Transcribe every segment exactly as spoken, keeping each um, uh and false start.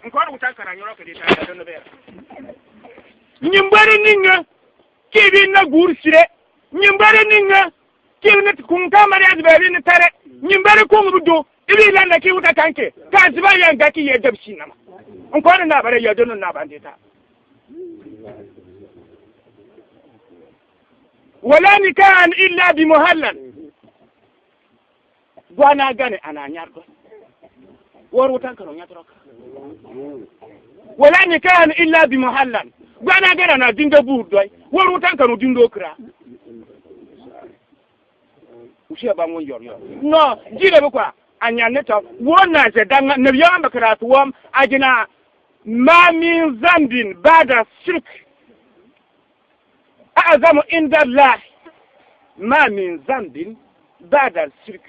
Nkɔɔde wota kara nyɔrɔ kedi ta da no bera. Nyimbare ninga, ki bi na gur sire. Nyimbare ninga, ki bi na kunka mari adba bi na tare. Nyimbare kung bu do, ibi landa ki wota kanke. Ka ziba yanga ki ye dab sinama. Nkɔɔde na bara ya dono na bande ta. Wala nikahan illa bi muhallal. Gua na gane ana nyar go. Wor wutan kano nyatro ka. Wala nikahan illa bi muhallal. Gua na gane ana dindo bur doi. Wor wutan kano dindo kra. Usia ba ngon yor yor. No, jire bu kwa. Anya neto. Wona ze danga. Nabiya bakara tuwam. Ajina. Ma min zambin bada shirk. أعظم عند الله. ما من ذنب بعد الشرك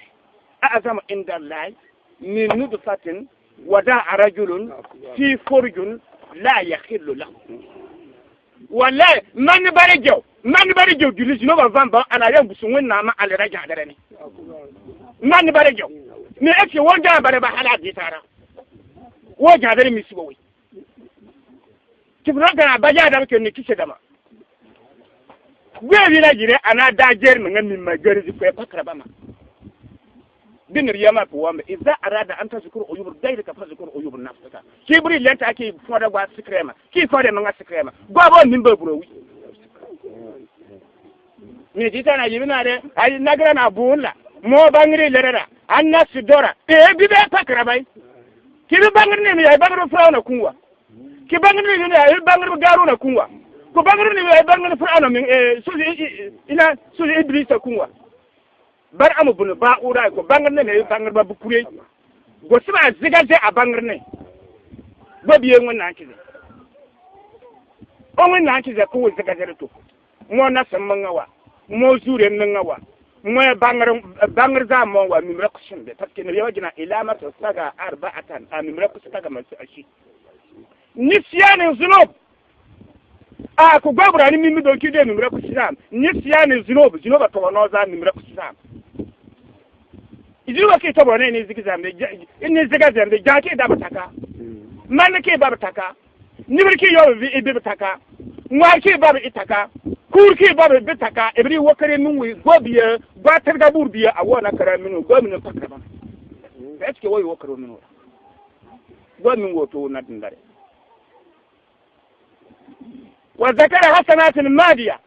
أعظم عند الله من نطفة وضعها رجل في فرج لا يحل له. Walahi, mani bare jaw, mani bare jaw, juli zino ba van ba, ana ya busu wen na ma alera ja dare ni. Mani bare jaw. Ni eke won ja bare ba hala di tara. Wo ja dare mi sibo wi. Ki fura kana ba ja da ke ni kise dama. Gwe bi na jire ana da jer mi nga mi ma jer zi kwe pakra ba ma. Bin riyama ko wambe. Iza arada an tazkuru uyub gairika fazkuru uyub nafsika. Ki buri lenta ki foda gwa sikrema. Ki foda mi nga sikrema. Gwa bo mi ba buro wi. Mi di tana yibi na de, ai nagra na bunla. Mo bangri lerera. Anna sidora. E bi be pakra bai. Ki bi bangri ni mi ai bangri fura na kunwa. Ki bangri ni mi ai bangri garu na kunwa. Ku bangri ni mi ai bangri fura na mi, eh, suzi, i, i, ina, suzi Iblisa kunwa. Bar amu bunu ba ura ku bangri ni mi ai bangri ba bukure. Go siba ziga ze a bangri ni. Go biye ngun na kize. O ngun na kize ku ziga ze to. Mo na sam manga wa. Mo zure manga wa. Mo bangri, bangri za mo wa mimra kusin be. Parce que ne yawa jina ilamatu saga arba'atan. A mimra kusin saga man su ashi. Nisyani zunub. A ku gwa bura ni mimi don ki de mimra kusin. Nisyani zunub. Zunub a to no za mimra kusin. Izi wa ki tobo ne ni zigi zambe, ja-, ni ziga zambe, ja ki daba taka. Mm. Man ki baba taka. Nibir ki yo bi, bi taka. Ngwar ki baba i taka. Kur ki baba bi taka. Ibri wakare min wi, go biya, gwa targa bur biya, a wona kara minu, go minu pakra ba. Mm. Est-ce que wo wakare minu? Go min wo to na dingare. Wa zakara hasanatin madiya.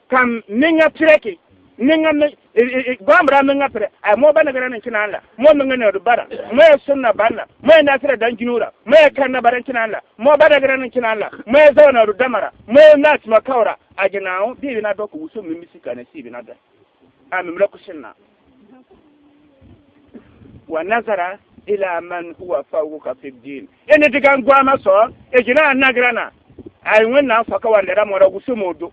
Kam minga pireki. Minga mi, i, i, i, bambra minga pire. Ai, mo bana gara nan kinan la. Mo minga ne du bara. Mo ya sunna banna. Mo ya nafira dan ginura. Mo ya kanna baran kinan la. Mo bana gara nan kinan la. Mo ya zauna du damara. Mo ya nas makaura. Ajina o, bi bi na doku wusu mi misika ne si bi na da. A mimra kusin na. Wa nazara ila man huwa fawqaka fi din. Ini digan gwama so, e jina nagrana. Ai wen na faka wande ra mora gusu modo.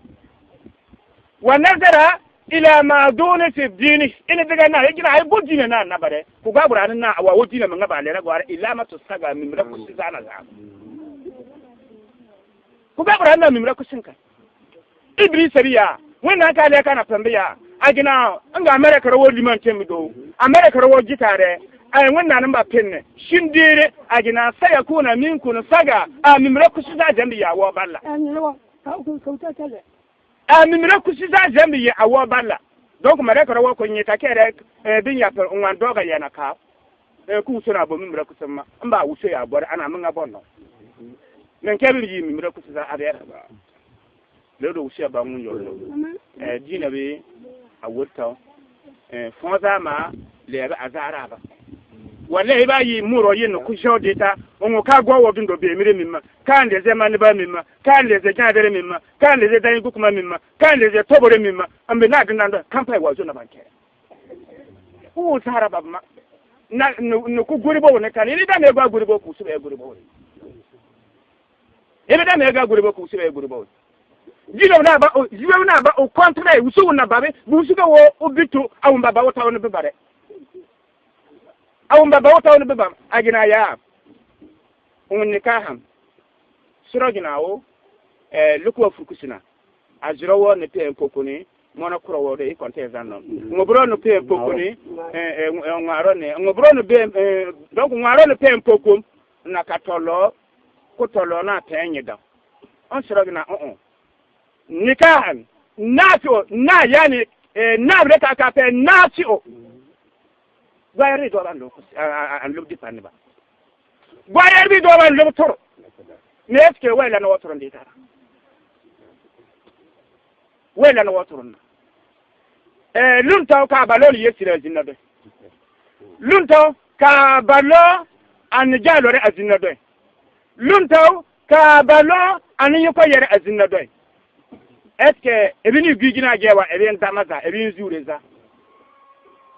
Wa nazara ila ma duni fi dini. Ini digan na, e jina ai bo dini na na bare. Ku ga burani na, wa wo dini manga ba lera gwara, ila ma to saga mimra kusin zana za. Ku ga burani na mimra kusin ka. Ibri sariya, wen na ka le ka na pembe ya. Ajina, nga America ro liman temi do. America ro gitare. Ai, wen na namba penne. Shindire, ajina, sayakuna minkum saga. A mimra kusi za zambi ya wo balla. A mimra kusi za zambi ya wo balla. Donc, America ro ko nyita kere, eh, bin ya per ngwan doga ya na ka. Eh, ku sona bo mimra kusi ma. Mba wuso ya bor, ana minga bonno. Men kebir yi mimra kusi za abera. Leo do wusia ba ngun yolo. Eh, dina bi a wurta. Eh, fonza ma lebe a zara ba. Wala iba yi muro yin ku jodi ta. Ongo ka gwa wo dundo be mire mimma. Ka nde ze mani ba mimma. Ka nde ze jadere mimma. Ka nde ze dani gukuma mimma. Ka nde ze tobore mimma. Ambe na dinando kampai wa zo na banke. U zara ba ma. Na, nu, nu ku guri bo ne kan. Ini da me gwa guri bo ku su be guri bo. Ebe da me ga guri bo ku sibe guri bo. Jibe na ba o, jibe na ba o kontra e, usu na ba be, bu usu ga wo o bitu, a wumba ba o ta o ne be bare. A wumba ba o ta o ne be ba, a gina ya. Un ni ka ham. Suro gina o, eh, luku wa fukusina. A zuro wo ne pe nkokoni, mona kuro wo de i konte zano. Ngo buro ne pe nkokoni, eh, eh, ngo aro ne, ngo buro ne be, eh, donc ngo aro ne pe nkokon. na ka tɔlɔ, ko tɔlɔ na pɛ nyidɔŋ. Ɔn sɔrɔ gi na ɔ̃ ɔ̃. Nikahan, nafi'u, na yani, eh, na bile ka ka pɛ nafi'u. Gɔyɛri dɔɔ ba n lub, a, a, a, n lub dipa ni ba. Gɔyɛri bi dɔɔ ba n lub toro. Ni est-ce que wɛla na wɔ toro ndi tara. Wɛla na wɔ toro na. Eh, luntao ka balo ni yesire azinna dɔɛ. Luntao ka balo ani jalore azinna dɔɛ. Luntao ka balo ani nyiko yere azinna dɔɛ. Est-ce que ebi ni gui gina gewa, ebi n dama za, ebi n zure za.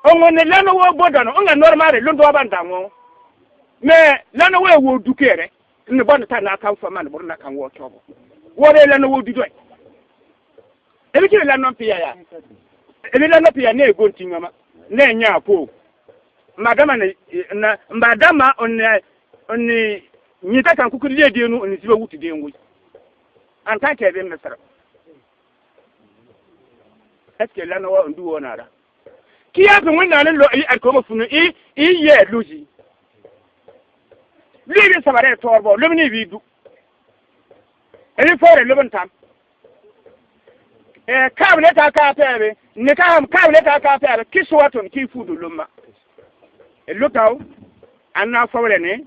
Ɔngo ni lano wɔ boda no, ɔnga normal re, luntao ba n da ŋo. Mais lano wɔ wɔ dukere. Ni bɔ ni ta na kan fo man buru na kan wɔ kyobo. Wɔ be lano wɔ du dɔɛ. Ebi kiri lano pia ya. Ebi lano pia ne gonti ngama. Ne nya ko. Madama ne, na, madama oni, oni nyita kan kuku le de nu, oni ziba wuti de ngui. En tant que ebi mesra. Est-ce que lano wɔ ndu wɔ na da? Ki ya pe ŋun na ni lo i ar ko ma funu i, i ye luzi. Luzi sabare torbo, lumi ni bi du. Ebi fore lumi ntam. Eh, kabile ta ka pebe, ni ka ham kabile ta ka pebe, kiswatun ki fudu lumma. E lutao, anna fawlene,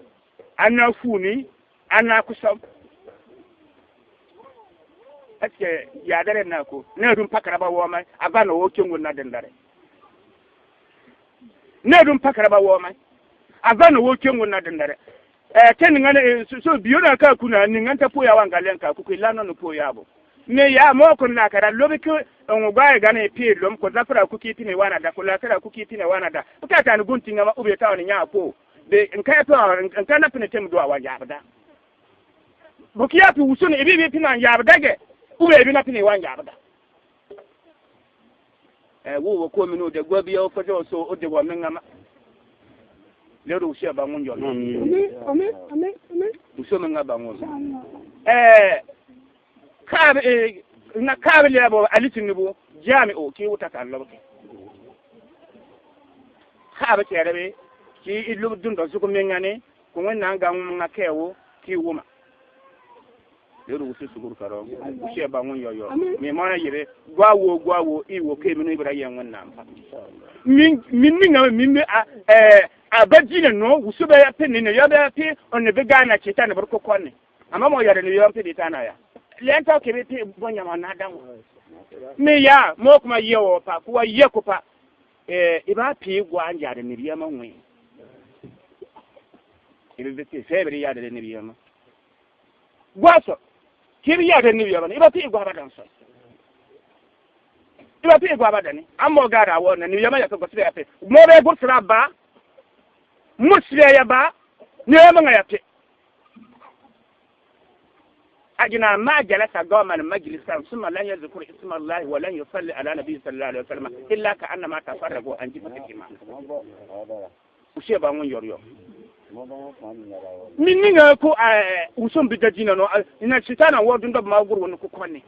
anna funi, anna kusam. Est-ce que ya dare na ko, ne dum pakara ba woma, aba na wo kyongo na dendare. Ne dum pakara ba woma, aba na wo kyongo na dendare. Eh, ken ngane, eh, so, so, biyo na ka kuna, ni ngan ta poya wa ngalen ka, kuku ilano no poya bo. Me ya mo kun na kara, lobi ku, ngo gwa gane pi lom, ko zafra kuki pine wana da, ko la kara kuki pine wana da. Ka ta ni gunti ngama ube ta ni nya ko. Be, nka to, nka na pine tem do wa ya bada. Buki ya pi usun, ibi bi pine ya bada ge. Ube bi na pine wa ya bada. Eh, wo, wo ko minu de gwa bi o fa so, o de wa me ngama. Le ru sia ba ngun yo. Amen, amen, amen, amen. Uso me nga ba ngun. Eh, ka, eh, na ka le bo, aliti ni bo, jami o, ki uta ka lo ke. Ka ba kere be, ki i lub dun do zuku me ngane, ku ngun na nga ngun nga ke wo, ki wuma. Leru wusu suguru karo. Usie ba ngun yoyo. Amen. Mi mana yire. Gwa wo, gwa wo, i wo ke minu ibra ye ngun na mpa. Min, min, min, min, a, eh, a ba jine no, wusu be ya pe ni ne, ya be ya pe, one be ga na chita ne bor ko kone. Ama mo ya de ni yo pe di tana ya. Lenta ke be pe bonya ma na dan. Mi ya, mo kuma ye wo pa, kuwa ye ko pa. Eh, i ba pe gwa anja de ni biya ma ngun. I be pe, fe be ya de ni biya ma. Gwa so. Ki bi ya de ni biya ma, i ba pe gwa ba dan so. I ba pe gwa ba dan ni. Amo ga da wo na ni biya ma ya pe gwa sire ya pe. Mo be gu sira ba. Mo sire ya ba. Ni biya ma nga ya pe. Ajina ma jalasa qawman majlisan thumma lam yadhkuru isma Allahi wa lam yusalli ala nabiyyi sallallahu alaihi wasallam illa ka annama tafarraqu an jibhati al-iman. Usie ba ngun yor yo. Min ni nga ko, eh, usum bi da jina no, eh, ina sitana wo dun da ma gur won ko kone.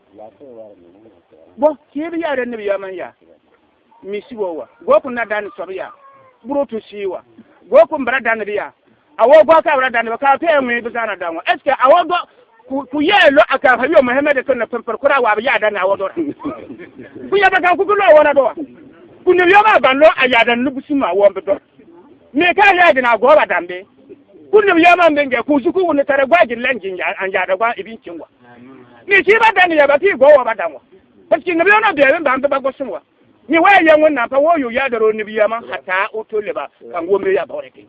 Bo, ki bi ya de ni biya ma ya. Mi si wo wa. Go ku na dan so biya. Buru tu si wa. Go ku mbra dan biya. Awo go ka bra dan ba ka pe mi bi zana dan wa. Est-ce que awo go ku, ku ye lo aka fa yo Mohammed ko na pempar kura wa ya dan awo do. Ku ya ba ka ku lo wa na do. Ku ni yo ma ban lo a ya dan lu bu si ma wo mbe do. Mi ka ya dina go ba dambe. Ku ni yo ma mbe nge ku zuku ni tare gwa gi lengi ya, an ya da gwa ibin chingwa. Mi si ba dan ya ba pi go wa ba dan wa. Parce que ni yo na be ba mbe ba go sunwa. Ni wa ye ngun na pa wo yo ya daro ni biya ma hata o to le ba kan wo me ya ba wore ke.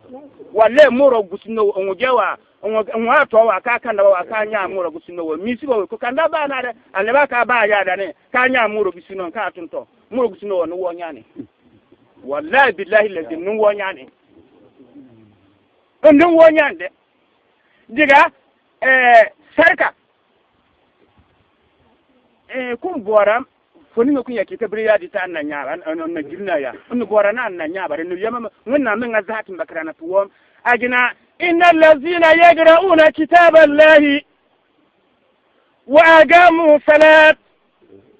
Wa le moro gusino o ngu je wa, o ngu, o ngu ato wa ka kanda wa ka nya moro gusino wo. Mi si wo ko kanda ba na de, an le ba ka ba ya da ne, ka nya moro gusino ka tunto. Moro gusino wo no wo nya ne. Wallahi billahi lazi no wo nya ne. No wo nya de. Diga, eh, sarka. Eh, kun bora, foni nga kun ya ki kabri ya di ta na nya, an, an, na girna ya. An bora na na nya, bare no yama, ngun na men nga zati mbakara na tuwom. Ajina, innal lazina yaqra'una kitaballahi wa aqamu salat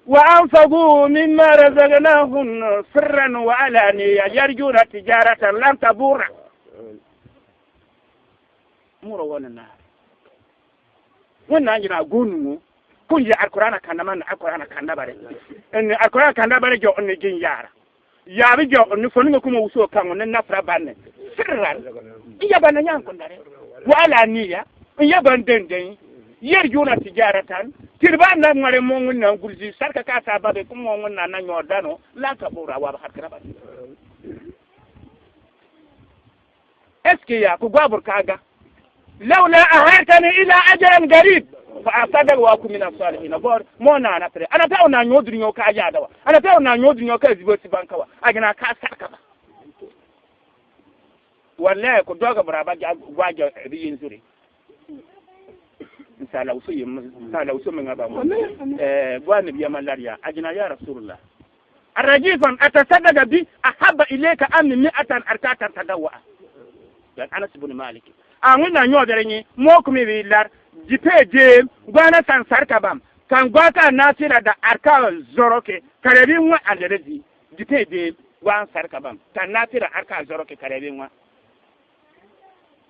wa anfaqu mimma razaqnahum sirran wa alaniya yarjuna tijaratan lan tabura. Mura wani na. Wani na nyina gonu. Kun ya Alkuraan kanda man Alkuraan kanda bare. En Alkuraan kanda bare jo ni gin yara. Ya bi jo ni foni nga kuma wuso kan ni nafra banne. Sirran. Iya banna nyan kun dare. Wa ala niya. Iya ban den den. Yer juna tijaratan. Tirban na ngare mo ngun na gulzi sarka ka sababe kuma ngun na na nyodano. La ka bura wa ba har kara ba. Est-ce que ya ku gwa bur kaga? Lawla akhartani ila ajalin qarib fa asaddaq wa akun mina salihin. Bor mo na na tere. Ana pe o na nyo duri nyo ka ya dawa. Ana pe o na nyo duri nyo ka zibo si banka wa. Agina ka sarka ba. Wallahi ku doga bura ba ja gwa ja bi yin zuri. Insha Allah wuso yim, insha Allah wuso mi nga ba mo. Amin, amin. Eh, gwa ni bi ya malaria. Agina ya Rasulullah. Aragifan atasaddaqu bi ahabba ilayka am mi'atan arkatan tadawwa. Yan Anas ibn Malik. Angu na nyo dere ni mo kumi bi lar dipe de gwa na san sarka bam. Kan gwa ka nafila da arka zoro ke kare bi nwa andere di. Dipe de gwa sarka bam. Kan nafila arka zoro ke kare bi nwa.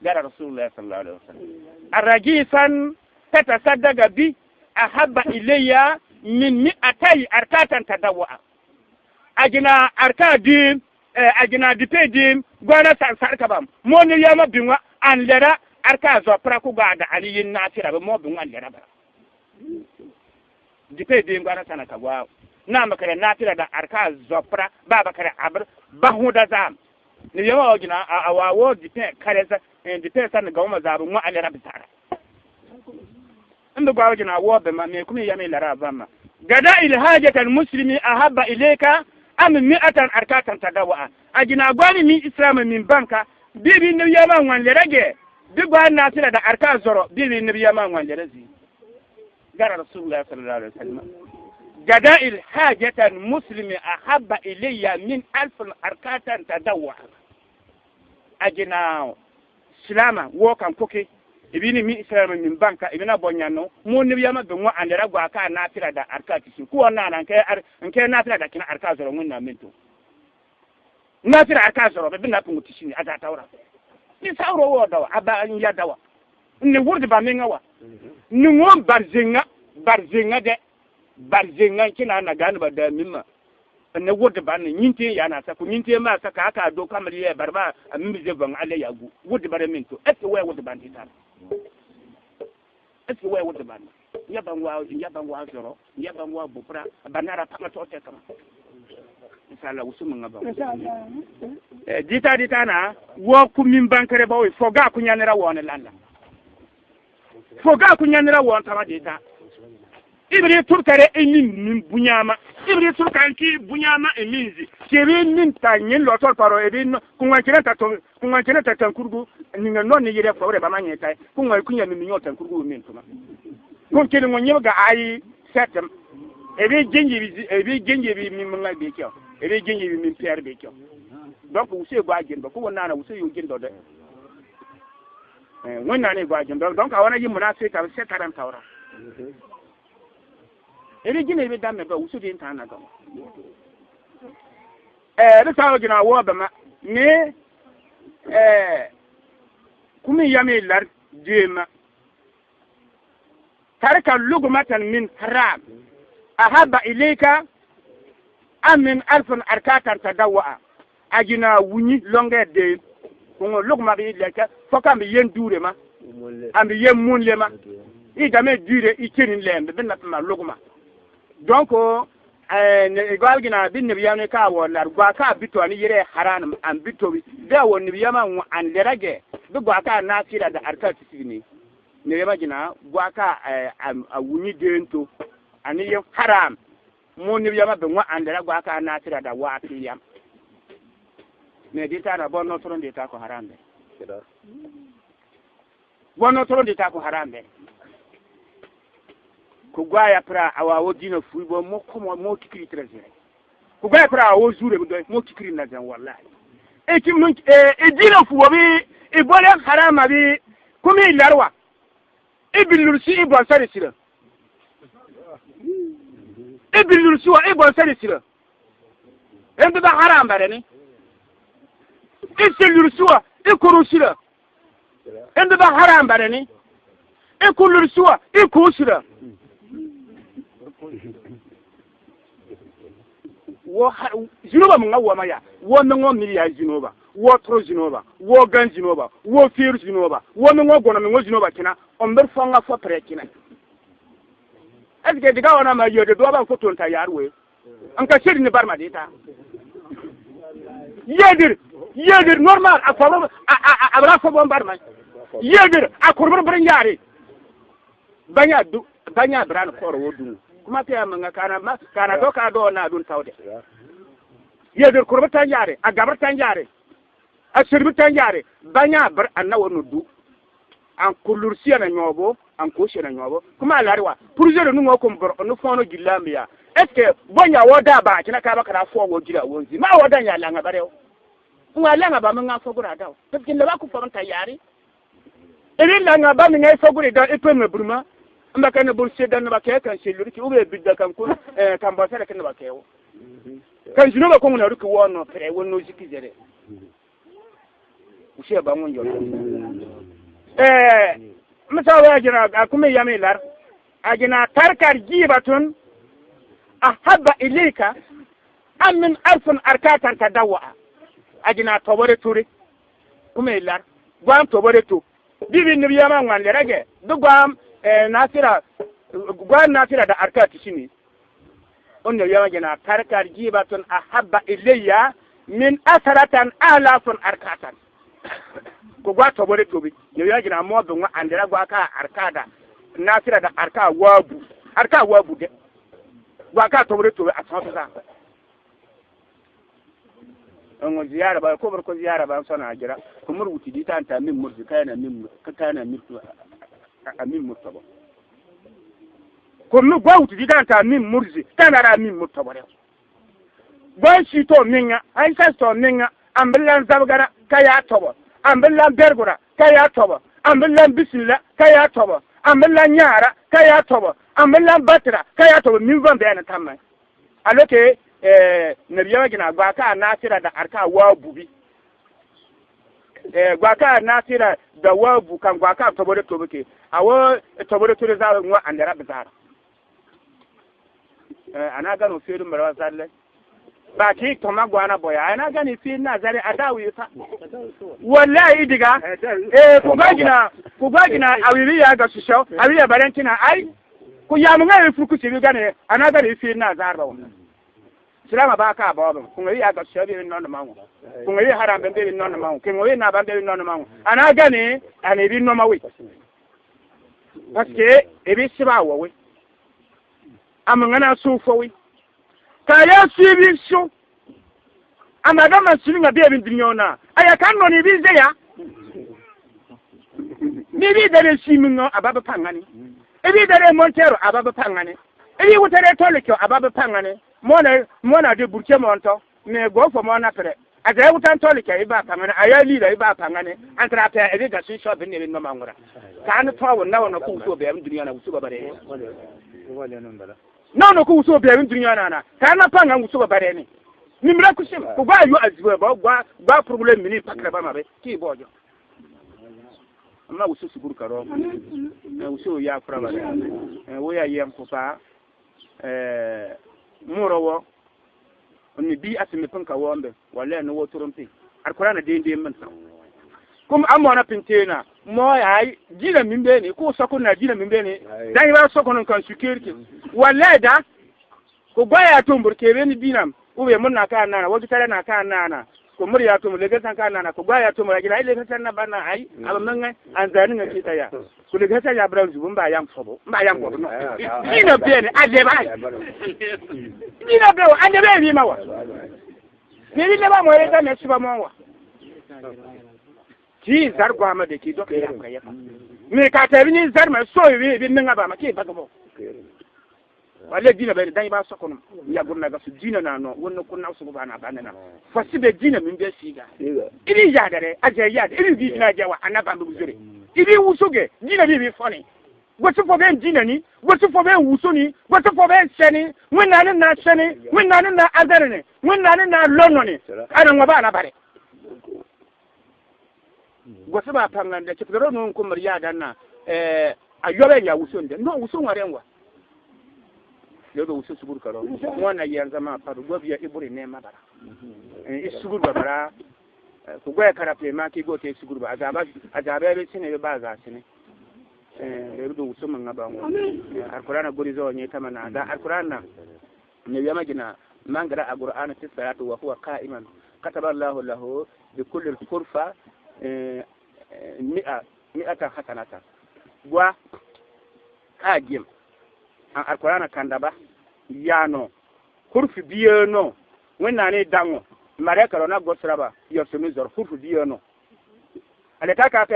Gara Rasulullah sallallahu alaihi wasallam. Aragifan atasaddaqu bi ahabba ilayya min mi'atay arkatan tadawwa. Agina arka dim, eh, agina dipe dim, gwa na san sarka bam. Mo ni yama bi nwa an lera arka zo pra ku gwa da ani yin nafila ba mo bi nwa an lera ba. Dipe dim gwa na san ka gwa. Na ma kare nafila da arka zo pra ba ba kare abr ba huda zam. Ni yama o gina a, a wa wo dipe kare sa, eh, dipe san ga ma zabu mo ale rabbi tara. Ndu gwa gina wo be ma me kumi yami lara ba ma. Qada'il hajatal muslimi ahabba ilayka am mi'atan arkatan tadawwa. Agina gwa ni mi Islam mi banka. Bi bi ni yama wan le rage. Bi gwa nafila da arka zoro. Bi bi ni yama wan le razi. Gara Rasulullah sallallahu alaihi wasallam. Qada'il hajatal muslimi ahabba ilayya min alfin arkatan tadawwa. Agina silama wo kan koke. Ibi ni mi Islam mi banka, ibi na bonya no. Mo ni yama be nwa an lera gwa ka nafila da arka tisin. Ku wa na na nke ar-, nke nafila da kina arka zoro ngun na minto. Nafila arka zoro be bi na pungu tisini ada taura. Ni sauro wo dawa, aba nya dawa. Ni wurdi ba mi nga wa. Ni ngom barzinga, barzinga de. Barzinga kina na gani ba da mimma. Ni wurdi ba ni nyinti ya na sa ku nyinti ma sa ka ka do kamar ye barba a mimmi ze ban ale ya gu. Wurdi ba re minto. Eti we wurdi ba ni ta. Eti we wurdi ba ni. Nya bangwa, nya bangwa zoro, nya bangwa bupra, banara panga tote kama. Insha Allah, wusu mi nga ba. Insha Allah. Eh, dita, dita na, wo ku mi bankare ba wo, fo ga ku nyanira wo ne landa. Fo ga ku nyanira wo tama dita. Ibri turkare ini min bunyama. Ibri turkan ki bunyama iminzi. Kiri min ta nyin lotor paro ebi no, ku ngan kire ta to Ku ŋwan kene ta tankurgu, ni ŋa non ni yire fo re ba ma nye tai. Ku ŋwan ku nya mi mi nyo tankurgu mi ntuma. Ku kene ŋwan nyo ga ai setem. Ebe jenje bi, ebe jenje bi mi ŋa be kyo. Ebe jenje bi mi per be kyo. Donc, wuse gwa jin ba, ku wana na wuse yo jin do de. Eh, ŋwan na ne gwa jin do. Donc, awana yi munafika, se taran tawra. Ebe jin ebe dam me ba, wuse de ntana ga. Eh, ebe sa o jina wo ba ma. Ni Eh, kumi yami lar dema. Tarka lugmatan min haram ahabba ilayka am min alfin arkatan tadawwa. Agina wunyi longe de. Kungo lugma bi leka foka mi yen dure ma. Am bi yen mun le ma. I dame dure i kinin lembe bin na ma lugma. Donc, eh, ne, igual gina bin ne biyam ne ka wo lar gwa ka bito ani yere haram an bito bi. Da wo ne biyam an, an lerage. Bi gwa ka nafila da arka tisini. Ne biyam gina gwa ka, eh, am, a wuni dento. Ani ye haram. Mo ne biyam bi ŋwa an lera gwa ka nafila da wa piyam. Ne dita na bon no tron dita ko haram de. Bono toro de ta ko haram be. Ko gwa ya pra awa wo dina fu bo mo ko mo, mo kikiri trezere. Ko gwa ya pra awa wo zure bo do mo kikiri na zan wallahi. E ki mun, e, e dina fu wo bi, e bole haram abi, kumi larwa. E bilursi e bon sare sira. E bilursi wa e bon sare sira. E bi ba haram bare ni. E se lursi wa e kuru sira. Indi ba haram bare ni. I kulur suwa, i kusura. Wɔ ha-, zinoba mi nga wɔ ma ya. Wɔ mi nga miri ya zinoba. Wɔ toro zinoba. Wɔ gan zinoba. Wɔ fir zinoba. Wɔ mi nga gono mi nga zinoba kina. Ɔ mbir fo nga fo pere kina. Est-ce que diga wɔ na ma yedi do ba ko ton ta yar we. An ka sedi ni barma di ta. Yedir, yedir normal, a fo, a, a, a, a bra fo bon barma. Yedir, a kurbar brin yari. Banya du, banya bran koro wo dun. Kuma te ya manga kana ma, kana do ka do na dun tawde. Yedir kurbar tan yari, a gabar tan yari. A sirbi tan yari, banya bar anna wonu du. An kulur siya na nyobo, an ko siya na nyobo. Kuma a lari wa, purze nu ngo kum bar, nu fono gilla mi ya. Est-ce que bonya wo da ba, kina ka ba kara fo wo gira wo zi. Ma wo da nya langa bare wo. Nga langa ba mi nga fo gura da wo. Parce que na ba ku fo ta yari. Iri langa ba mi nga fo gura da, i pe me burma. Mba kan bur se da na ba ke kan se luri ki, u be bidda kan ku, eh, kan ba sara kan ba ke wo. Kan zinoba ko na ruki wono pere, wono ziki zere. Usia ba ngun yo. Eh, misa wa ajina, a kume yami lar. Ajina tarkar gibatun ahabba ilayka am min alfun arkatan tadawwa. Ajina tobore ture. Kume lar. Gwam tobore tu. Bibi ni biyama ngwan lerage. Du gwam, eh, nasira, gwam nasira da arkati sini. Onne yama jena tarkar gibatun ahabba ilayya min asharatan alafun arkatan. Ko gwa tobore tobi. Ne yama jena mo be ngwa andera gwa ka arkada. Nasira da arka wabu. Arka wabu de. Gwa ka tobore tobi a san sa. Ngo ziyara ba, ko bar ko ziyara ba, sona jira. Ko mur wuti di tan ta min murzi, kana min, kana min tu, a, a, a min murtaba. Ko mur gwa wuti di tan ta min murzi, kana ra min murtaba re. Gwa si to minga, ai sa to minga, ambilan zabgara, kaya tobo. Ambilan bergura, kaya tobo. Ambilan bismillah, kaya tobo. Ambilan nyara, kaya tobo. Ambilan batra, kaya tobo. Min van be na tamma. Alors que, eh, ne biyama jina gwa ka nasira da arka wabu bi. Eh, gwa ka nasira da wabu kan gwa ka tobore tobi ke. Awo tobore tobi za ngwa andera bizara. Eh, ana gano fedu mara zalle. Ba ki toma gwana boya. Ana gani fi na zare adawi fa. Wallahi diga. Eh, ku gwa jina, ku gwa jina awiwi ya ga shisho, awiwi ya barentina ai. Ku ya mu nga furu ku sibi gane, ana gani fi na zarba wa. Silama ba ka ba ba. Ku nga ya ga shabi non mangu. Ku nga ya haram ben ben non mangu. Ku nga ya na ben ben non mangu. Ana gani, ani bi no mawi. Parce que e bi siba wa wi. Am nga na su fo wi. Ka ya sibi su. Ama ga ma sini nga bi e bi dunya na. Aya kan no ni bi ze ya. Ni bi dare si mi ngo ababa pangani. E bi dare Montero ababa pangani. E bi wutere Tolika ababa pangani. Mona, mona de burke monto. Me go fo mona pere. Aja wutan Tolika iba pangani. Aya lira iba pangani. Antra pe e bi ga si sho bi ne bi no mangura. Kan to wo na wo na ku so be dunya na wusu ba bare. Na wo na ku so be dunya na na. Kan na panga wusu ba bare ni. Ni mira kusim. Ko gwa yo aziba ba gwa, gwa problem mini pakra ba ma be. Ki bojo. Ama wusu siburu karo. Eh, wusu ya fura ba. Eh, wo ya yem ko pa. Eh, muro wo. Ni bi asimi pin ka wo mbe. Wala ni wo turumpi. Alquran de de min. Kum amona pintena. Mo ai, dina mi mbeni. Ko sokuna dina mi mbeni. Ai. Dan ba sokuna kan sukirki. Wala da. Ko gwa ya tumbur ke beni dinam. Ube mun na ka nana. Wo gitare na ka nana. Ko mur ya tumu lege san ka nana, ko gwa ya tumu lege na lege san na bana ai, aba manga, anzani nga kita ya. Ko lege san ya bra zu mba yam fobo, mba yam fobo no. Dina beni, a deba ai. Dina be, a deba bi mawa. Ne bi leba mo re ta me siba mo wa. Ki zar gwa ma de ki do ke ya ka ya. Me ka ta bi ni zar ma so bi bi nga ba ma ki ba go. Wala dina be dan ba sokon. Ya gurna ga su dina na no, wonno kunna su ba na ba na. Fasi be dina min be siga. Ibi ya dare, aje ya, ibi bi na je wa, ana ba ndu zure. Ibi wusuge, dina bi bi foni. Gwasi fo be dina ni, gwasi fo be wusu ni, gwasi fo be seni, wina ni na seni, wina ni na azare ni, wina ni na lono ni. Ana ngwa ba na bare. Gose ba pangande, chipdoro nu kumar ya dana, eh, a yobe ya wusunde. No, wusun ware ngwa. Yobe wusun sugur karo. Mwana ya nzama padu, gwa bia iburi ne mabara. Eh, i sugur ba bara. Eh, ku gwe kara pe ma ki go te sugur ba. Azaba, azaba be sine be ba za sine. Eh, be du wusun manga ba ngwa. Eh, Alquran guri zo nye tamana. Da Alquran na. Ne yama gina, man qara'a al-Qur'ana fi salati wa huwa qa'iman, kataba Allahu lahu bi kulli hurfin, eh, eh, mi'a, mi'ata hasanatan. Gwa ka gem an Alqur'ana kandaba, ya no hurfu biye no, wenna ni dango, malaika ro na gosara ba, ya sunu zor hurfu biye no. Ale ka ka pe,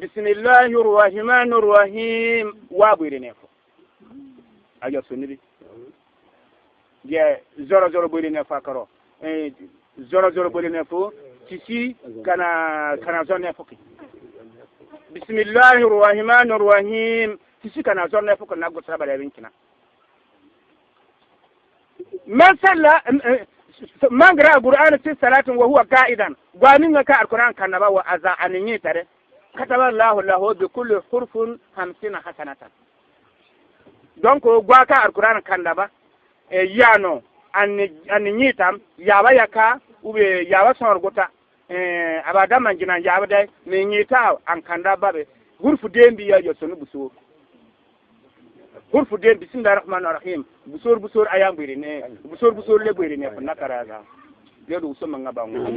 bismillahir rahmanir rahim, wa bwiri ne fo. A ya sunu bi. Ge zoro zoro bwiri ne fo karo. Eh, zoro zoro bwiri ne fo. Tisi kana, kana zoro ne fo ki. Bismillahir rahmanir rahim. Tisi kana zoro ne fo ki na gosara ba le bin kina. Man salla, em, eh, man qara'a al-Qur'ana fi salatin wa huwa qa'idan. Gwa mi nga ka Alquran kandaba wa a za a ni nyi tare. Kataba Allahu lahu bi kulli hurfin hamsina hasanatan. Donc, gwa ka Alquran kandaba, eh, ya no, a ni, a ni nyi tam, ya ba ya ka, ube ya ba sor gota, eh, a ba da man gina ya ba dai, ni nyi ta, an kandaba be, hurfu dembiya ya sunu busur. Hurfu dem, bismillahir rahmanir rahim. Busur, busur, a ya bwiri ne, busur, busur le bwiri ne, na kara ga. Le du wusun manga ba ngwa.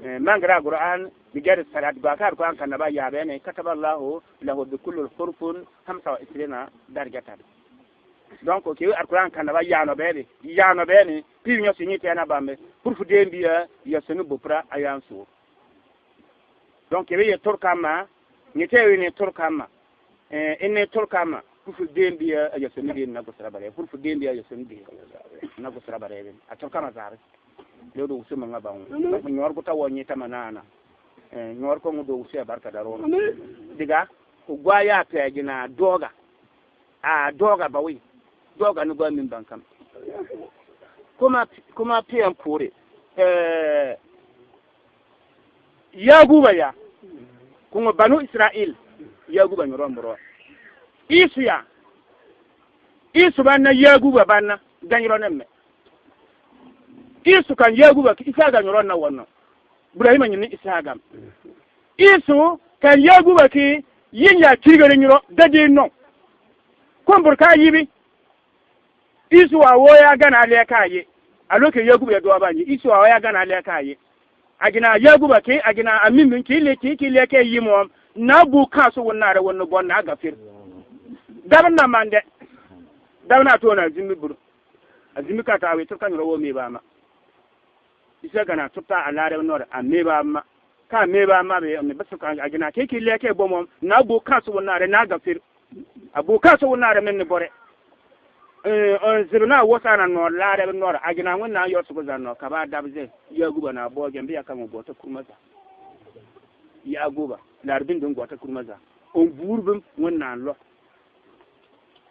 Eh, man qara'a al-Qur'ana bi ghairi salat, gwa ka Alquran kandaba ya be ne, kataba Allahu lahu bi kulli hurfin hamsa wa ishrina darajatan. Donc, ke Alquran kandaba ya no be de, ya no be ni, pi nyo si nyi te na bambe, hurfu dembiya, ya sunu bupra a ya nsu. Donc, ke be ye turkama, nyi te we ne turkama, eh, i ne turkama, hurfu dembiya, a ya sunu de na gosara ba le, hurfu dembiya, a ya sunu de na gosara ba le, a turkama zabe. Le du wusun manga ba ngwa. Nyor gota wo nyi tamana na. Eh, nyor ko ngu du wusun ya barka daro. Diga, ku gwa ya pe gina doga. A doga ba wi. Doga ni gwa min bankam. Kuma, kuma piyan kure. Eh, Yaguba ya. Kungo Banu Israil. Yaguba nyoro mboro. Isu ya. Isu banna, Yaguba banna. Ganyiro nemme. Isu kan Yaguba ki Isaga nyoro na wono. Ibrahima nyini Isaga. Isu kan Yaguba ki yin ya kirgari nyiro dadi no. Kumbur ka yibi. Isu wa wo ya gana le ka ye. A loke Yaguba ya duwa ba nyi. Isu wa wo ya gana le ka ye. A gina Yaguba ki, a gina a mimin ki le ki, ki le ke yimo. Na bu ka su wunna re wunnu bon na gafir. Dabna mande. Dabna to na zimmi buru. A zimmi ka ta we turka nyiro wo me ba ma. Isa gana tupta a lare nor a me ba ma. Ka me ba ma be, me basu ka a gina ke ki le ke bomo, na bu ka su wunna re na gafir. A bu ka su wunna re men ni bore. Eh, on zibna wasa na nor lare nor, a gina wunna yo su zan no, ka ba dabze, Yaguba na bo, gembi ya ka mo bo ta kurma za. Yaguba, larbin dun go ta kurma za. On burbum wunna lo.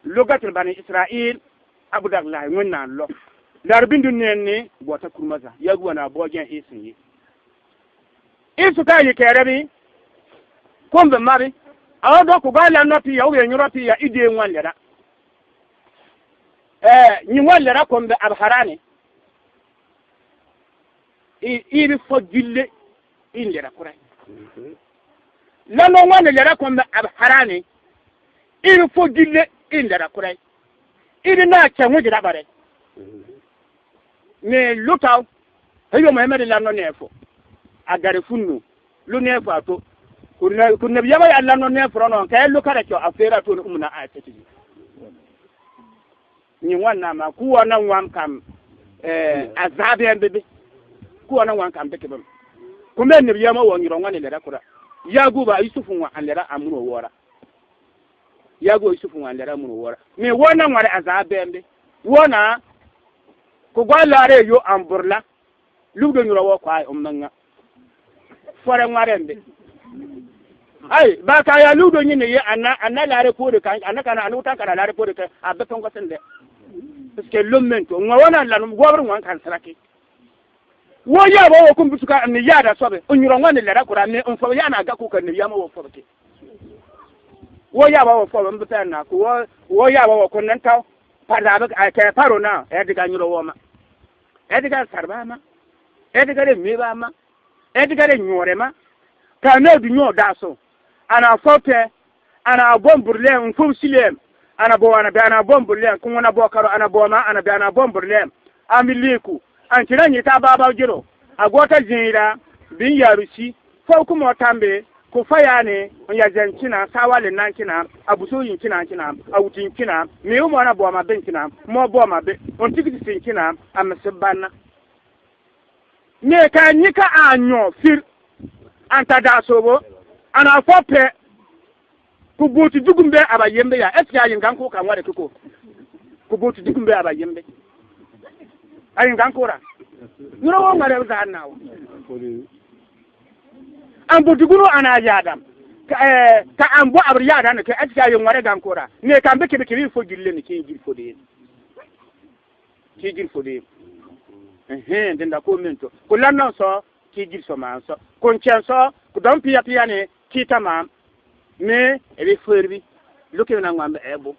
Lugatul Bani Israil, Abu Dagla, wẽnnaam lɔ. Larbindu nenne, bɔta kurma zaa. Yaguba na bɔ gẽ Isu ye. Isu ka yi kɛɛrɛ bi, kom bɛ ma bi. A o dɔ ku ga la nɔ pia, o yɛ nyɔrɔ pia, i dee ŋwan lɛra. Ɛɛ, nyi ŋwan lɛra kom bɛ Abharani. I, i bi fɔ gille, i lɛra kurai. Lannɔ ŋwan lɛra kom bɛ Abharani. I bi fɔ gille, i lɛra kurai. I bi na kɛ ŋu jira bare. Ni lutau. Heyo Muhammad lannɔ nɛfo. A gari funnu. Lu nɛfo ato. Kun na, kun na biyaba ya lannɔ nɛfo nɔ. Kɛ lu kara kyo a fera to ni umuna a tɛti. Nyi ŋwan na ma, ku wana ŋwan kam, eh, a zaa bɛ bebe. Ku wana ŋwan kam bɛ kɛ bɛ. Kumbe ni biyama wɔ nyiro ŋwan lɛra kura. Yaguba Yusufu ŋwan lɛra amuro wora. Yaguba Yusufu ŋwan lɛra amuro wora. Mi wana ŋwan a zaa bɛ bebe. Wana, ku gwa lare yo amburla. Lugdo nyuro wɔ kwa o manga. Fɔrɛ ŋwarɛ mbe. Ai, ba ka ya lugdo nyine ye ana, ana lare pore ka, ana kana, ana utan kana lare pore ka, a bɛ tongo sende. Parce que lomento, ŋwa wana lanu, gwabru ŋwan kan saraki. Woo yaawa woo ko mbutuka ni yaada sobi. Nyurɔ ŋwa ni lɛra kura ni mfɔbɔ ya na ga ko ka ni yaama woo fɔbɔ ki. Woo yaawa woo fɔbɔ mbuta na ko woo, woo yaawa woo ko nan tau. Pada bɛ, eh, kɛ Paro na, eh, diga nyurɔ woo ma. Eh, diga sarba ma. Eh, diga de meba ma. Eh, diga de nyɔrɛ ma. Ka na du nyɔ daso. Ana fɔbɔ tɛ. Ana bɔ mburlɛm, mfɔbɔ silɛm. Ana bɔ, ana bɛ, ana bɔ mburlɛm. Kuŋ ana bɔ karo, ana bɔ ma, ana bɛ, ana bɔ mburlɛm. Ami liku. An kina nyi ta baba jiro. Agota zinra. Bin yarusi. Fɔbɔ kumɔ tambe. Ku faya ni. Nya zen kina. Sawale nan kina. Abusu yin kina kina. Awutin kina. Mi umo ana bɔ ma ben kina. Mo bɔ ma be. On tikiti sin kina. Amesebana. Ni ka nyika anyɔ fir. Anta da sobo. Ana fɔ pɛ. Ku buti dugum be aba yembe ya. Eti ya yingan ko ka ŋware ko. Ku buti dugum be aba yembe. A yingan ko ra. Nyurɔ woo ŋware za na wo. An bu dugunu ana yaadam. Ka, eh, ka an bu abri yaada ni ke eti ya yin ŋware gan ko ra. Ni ka mbi kibi kibi fo gille ni ki gil fo de. Ki gir fo de. Ehe, dinda ko minto. Ku lanno so, ki gir so man so. Ku nchen so, ku dɔŋ pia pia ni, ki tamam. Me, ebe ferbi. Luke na ŋwambe ebo.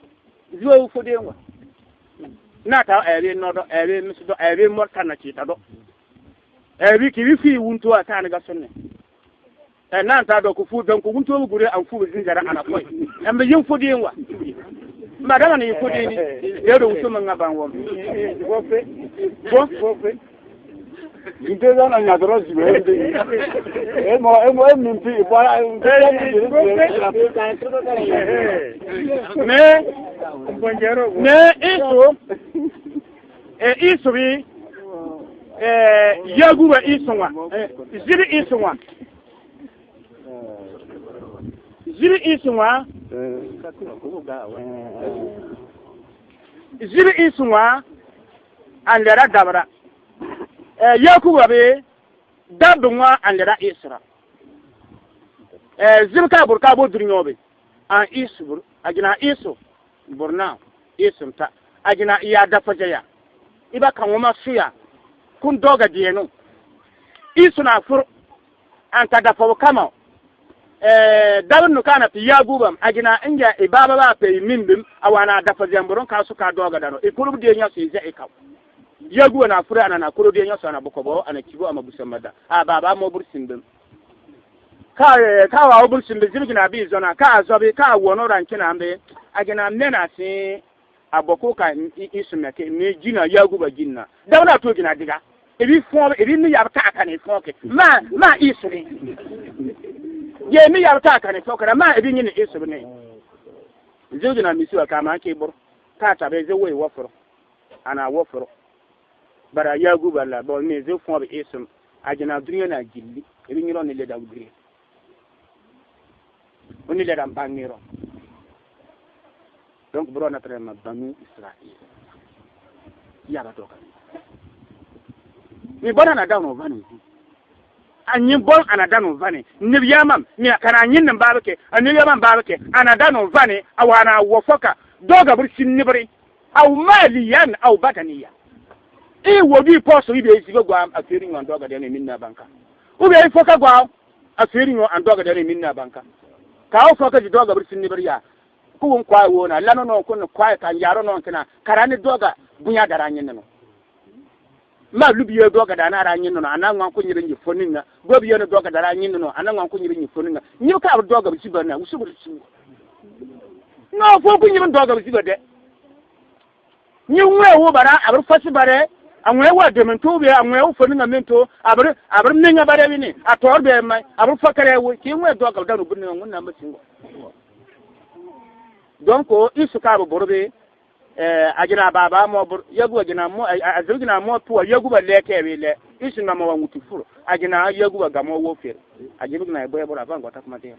Zuo fo de ŋwa. Na ta ebe nodo, ebe misdo, ebe morta na ki ta do. Ebe ki bi fi wuntu a ta ni ga sonne. Eh, nan ta do ku fu dan ku gunto gure an fu zin jara ana koi. An be yin fu din wa. Ma dama ni fu din ni. Ya do wuto manga ban wom. Bo. Gunto da na nya doro ji be. E mo, e mo, e min ti, e bo, e mi. Ne. Ne, isu. E, isu bi. E, yagu ba isu wa. E, zibi isu wa. Zibi isu ŋwa. Zibi isu ŋwa. An lɛra dabra. Eh, Yakuba bi. Dabbi ŋwa an lɛra Isra. Eh, zibi ka bur ka bo duri ŋɔ bi. An isu bur. A gina isu. Bur na. Isu nta. A gina iya dafa jaya. Iba ka ŋuma suya. Kun doga dienu. Isu na fur. An ka dafa kama. Eh, dabin nu kana pi Yaguba, a gina inja i baba ba pe i min bim, a wana dafa zembron ka su ka doga dano. I kuru de nya su i ze i kaw. Yaguba na fura ana na kuru de nya su ana buko bo, ana kibo ama busa mada. A baba mo bur simbim. Ka, eh, ka wa bur simbi zibi gina bi zona, ka zobi, ka wono ran kina mbe. A gina mena si, A bɔ ko ka i, i, isu mɛ ke, mɛ gina, Yaguba gina. Dawuda to gina diga. Ebi fɔɔ, ebi mi yab ka kane fɔɔ ke. Ma, ma isu ni. Ye mi yab ka kane fɔɔ ke, ma ebi nyini isu ni. Zeu gina misu ka ma ke bor. Ka ta be zeu we woforo. Ana woforo. Bara Yaguba la, bo mi zeu fɔɔ be isu. A gina duniya na gilli. Ebi nyiro ni le da gure. Oni lɛ dan baŋ ni ro. Donc, bro na trema Banu Israil. Ya ba toka. Ni bɔ ana danu vani. Anyi bɔ ana danu vani. Ni biya mam, mi kana nyi nan ba beke. Ani biya mam ba beke. Ana danu vani, a wana wofo ka. Doga bur sin ni bri. Aw maliyan, aw badaniya. I wodu i poso i be zibe gwa a feri ŋwan doga dani minna banka. U be i foka gwa a feri ŋwan doga dani minna banka. Ka u foka di doga bur sin ni bur ya. Ku wun kwa wona, lano no kun kwa ka yaro no kina, karani doga, bunya dara nyin no. Ma lubiye doga dana ra nyin no, ana ŋwan ku nyi nyi foninga. Gobiye no doga dara nyin no, ana ŋwan ku nyi nyi foninga. Nyi ka doga bur zibe na, usu bur zibe. No fo ku nyi doga bur zibe de. Nyi ŋwɛ wo bara, a bur fasi bare, a ŋwɛ wo a demen to be, a ŋwɛ wo fani ŋa men to, a bur, a bur men ŋa bare wini, a tor be mai, a bur fakare wo, ki ŋwɛ doga danu bur ni ŋa ŋun na masingo. Donc, isu ka bur be, eh, a gina baba mo bur, Yaguba gina mo, a, a, a gina mo tuwa, Yaguba lɛ ke we lɛ, isu na mo wa ŋuti fur, a gina Yaguba ga mo wo fer, a gina bur a bang wata kuma te.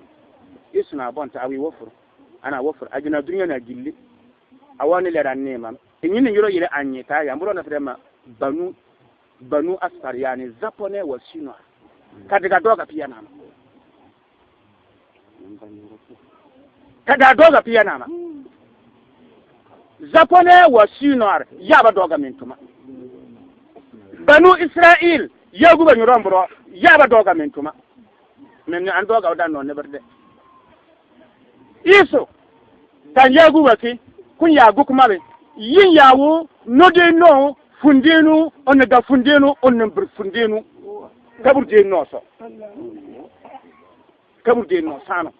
Isu na bon ta a wi wo fur, ana wo fur, a gina duniya na gilli. Awani lɛ dan ni mam. Inyi ni yoro yire anyi ta ya, mburo na fere ma Banu, Banu Asfar, yani Japonais wa Chinois. Ka diga doga pia nama. Ka diga doga pia nama. Japonais wa Chinois, ya ba doga mintuma. Banu Israil, Yaguba nyurɔ mburɔ, yaba dɔga mi ntoma. Mɛmni an dɔga o da nɔ ni berde. Isu, tan yaguba ki, kun yagu kuma bi. Yin yawu, nɔ de nɔ, fun de nu, o ni ga fun de nu, o ni bir fun de nu. Kabur de nɔ so. Kabur de nɔ sano.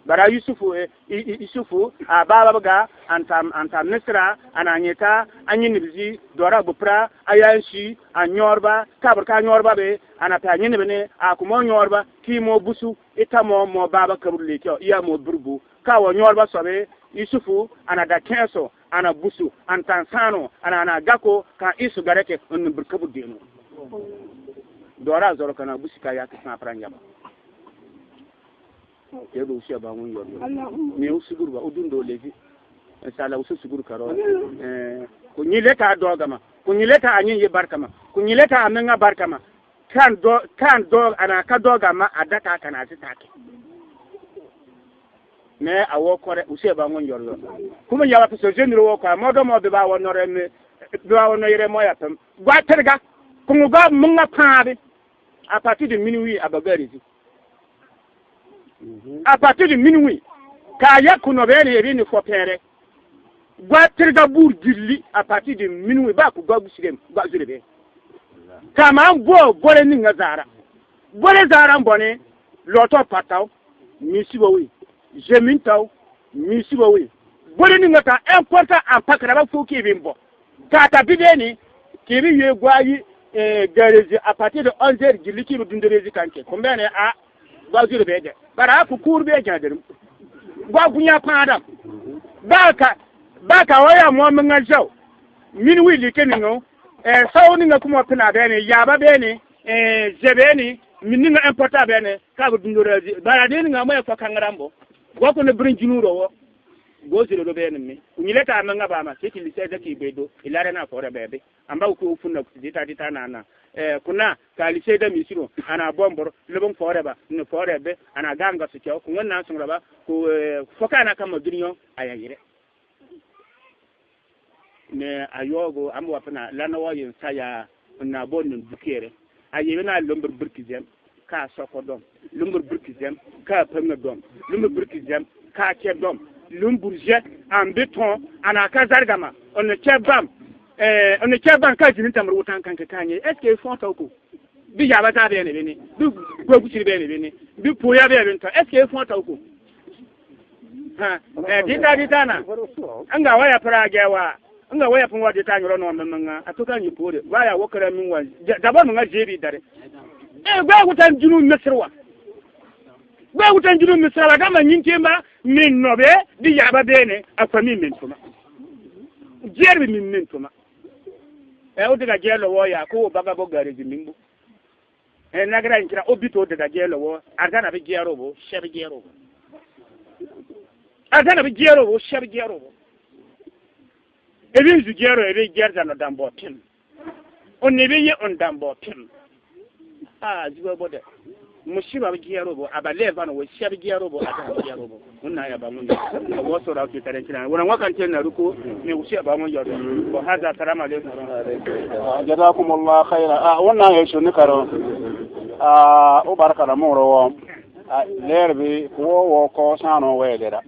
Bara Yusufu, eh, I-, I-, Yusufu, a baba baga, an tam, an tam Misra, ana nyeta, a nyinibzi, dora bupra, a yansi, a nyorba, kabur ka nyorba be, ana pa nyinibne, a kumo nyorba, ki mo busu, ita mo, mo baba kabur lekyo, iya mo burbu, ka wo nyorba sobe, Yusufu, ana da kenso, ana busu, an tan sano, ana, ana gako, ka Isu gareke, un bur kabur de nu. Dora zoro kana busi ka ya ki san pran yaba. Ke do usia ba ngun yor yor. Mi usi gurba, udun do lefi. Inshallah, usi sugur karo. Eh, ku nyile ta dogama. Ku nyile ta anyin ye barkama. Ku nyile ta amenga barkama. Kan do, kan do, ana ka dogama, adaka kana zitake. Me awo kore, usi ba ngun yor yor. Kuma yaba piso jenro wo kwa, modo mo be ba wo nore me, be ba wo no yere mo ya pem. Gwa terga, kungu ga munga pabi. À partir de minuit, a bagarizi. Mhm. À partir de minuit, ka ya kuno bene, e bene fo pere. Gwa terga bur gilli, à partir de minuit, ba ku gwa gusirem, gwa zure be. Ka ma mbo, bore ni nga zara. Bore zara mbone, loto patao, misi bo wi. Jemin tao, misi bo wi. Bore ni nga ta important, an pakara ba fo ki bimbo. Ka ta bi bene, ki bi ye gwa yi, eh, garezi à partir de onze heures, gilli ki bi dundurezi kanke. Kumbene a, gwa zure be de. Bara ku kur be ja derim. Gwa gunya pa adam. Ba ka, ba ka waya mo mi nga jaw. Minuit li ke ni ngo. Eh, saw ni nga kuma pina bene, yaba bene, eh, ze bene, mi ni nga important bene, ka bi dundurezi. Bara de ni nga mo ya fa kangarambo. Gwa ku ni birin jinu ro wo. Go zire do bene mi. Ku nyile ta menga ba ma, ki ki lise da ki be do, ilare na fore bebe. Amba ku funa ku dita dita na na. Eh, kuna, ka lise da mi siro, ana bombor, lebon fore ba, ni fore be, ana ganga su kyau, ku ngon na sun raba, ku, eh, foka na kama duniyo, aya yire. Ne ayogo, amba wapana, lana wa yin saya, na bon nun bukere. Aye na lumbur burkizem, ka soko dom. Lumbur burkizem, ka pemna dom. Lumbur burkizem, ka ke dom. Lumbur je, an beton, ana ka zargama. On ne ke bam, eh, on ne ke bam ka jini tamar wutan kanke kanye. Est-ce que fo ta ko? Bi yaba ta bene bene. Bi gwa gusiri bene bene. Bi poya bene bene ta. Est-ce que fo ta ko? Ha, eh, dita, dita na. Anga waya pra gewa. Anga waya pun wa dita nyoro no menga. Atuka nyi pore. Waya wokara min wa. Ja-, daba menga jebi dare. Eh, gwa wutan junu Misra wa. Gwa wutan junu Misra wa. Dama nyin kemba min nobe. Di yaba bene. Akwa mi min tuma. Jerbi min min tuma. Eh, o diga jelo wo ya. Ko baba bo garezi mimbu. Eh, nagra nkira obito dada gelo wo, arzana bi gero bo, shebe gero bo. Arzana bi gero bo, shebe gero bo. Ebe nzu gero, ebe gerza no dambo tin. On ebe ye on dambo tin. Ah, zibo bode. Mushiba bi gero bo, aba leva no wo, shebe gero bo, arzana bi gero bo. Wuna ya ba wuna. Wo so ra ki tare kina. Wuna wa kan ten na ruku, ne usi ba mo yodo. Wa hada, assalamu alaikum. Jazakumullah khaira. Ah, wuna ya shuni karo. Ah, o barka da moro wo. Ah, lerbi ko wo ko sano we dera.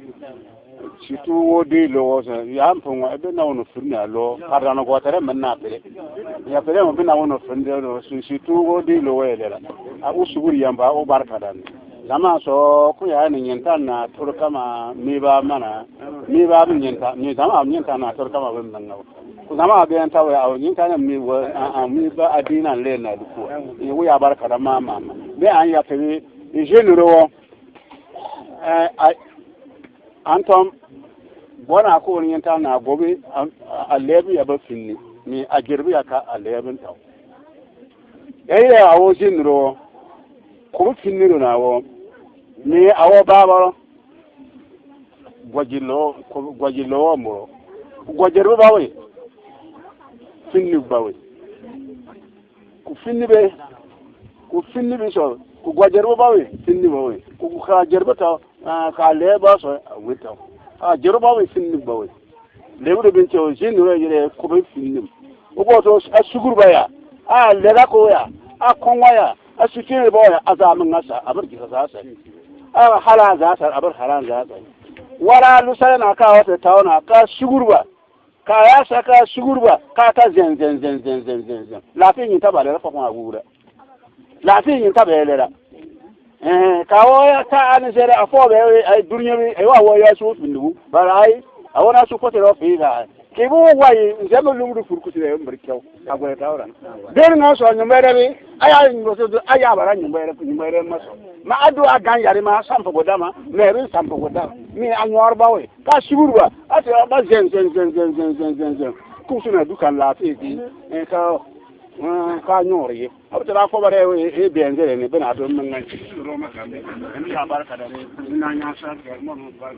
Situ wo di lo wo se. Ya mpungo ebe na wono furni alo. Kada no go tare men na pere. Ya pere mo bi na wono furni lo. Si-, situ wo di lo we dera. Ah, usuguri yamba o barka da ni. Zama so ku ya ni nyinta na turkama mi ba mana, mi ba mi nyinta, mi zama mi nyinta na turkama we manga. Ku zama be anta we aw nyinta na mi we, a, a, mi ba adina le na duku. Ni we ya barka da ma, ma, ma. Be an ya pe mi, i je ni ro. Eh, ai, antom, bona ko nyinta na gobe, a, a, a lebi ya ba finni. Mi a jirbi ya ka a lebin taw. Eye awo jinro, ku bi finni ro na wo. Mi awo baba ro. Gwajilo, ku gwajilo wo muro. Ku gwajer bo bawe. Finni bawe. Ku finni be. Ku finni be so. Ku gwajer bo bawe. Finni bawe. Ku, ku ka jer bo ta. Ah, ka leba so, ah, wita. Ah, jeroba we finni ba we. Lebu de bin cho, jin we jere, ko be finni. O bo to, a sugur ba ya. A lera ko ya, a kɔŋ wa ya, a sutin bo ya, a zaa meŋa sa, a bir gisa zaa sa. A hala zaa sa, a bir hala zaa sa. Wala lu sa na ka wa te taw na, ka sugur ba. Ka ya sa ka sugur ba, ka ta zen, zen, zen. Lafi nyin ta ba lera ko ko a gura. Lafi nyin ta ba lera. Eh, ka wo ya ta ani sere a fo be, ai, durnya bi, ai, wa wo ya su pindu. Bara ai, a wo na su ko te ro fi ga. Ki bu wa yi, nze mo lu du fur ku sere mbri kyau. A gwe ta ora. Den nga so nyumbere bi, ai, ai, ngo so, ai, a bara nyumbere, nyumbere ma so. Ma adu a gan yari ma sampo go dama, me bi sampo go dama. Mi a nyor ba we. Ka sugur ba, a te ba zen, zen, zen. Ku su na du kan lafi ki. Eh, ka, eh, ka nyor yi. Abu tara ko bare e, e benzere ne, bena do mangan. Roma kambe. Ni ka barka da ne. Ina nya sa ke mo no ba.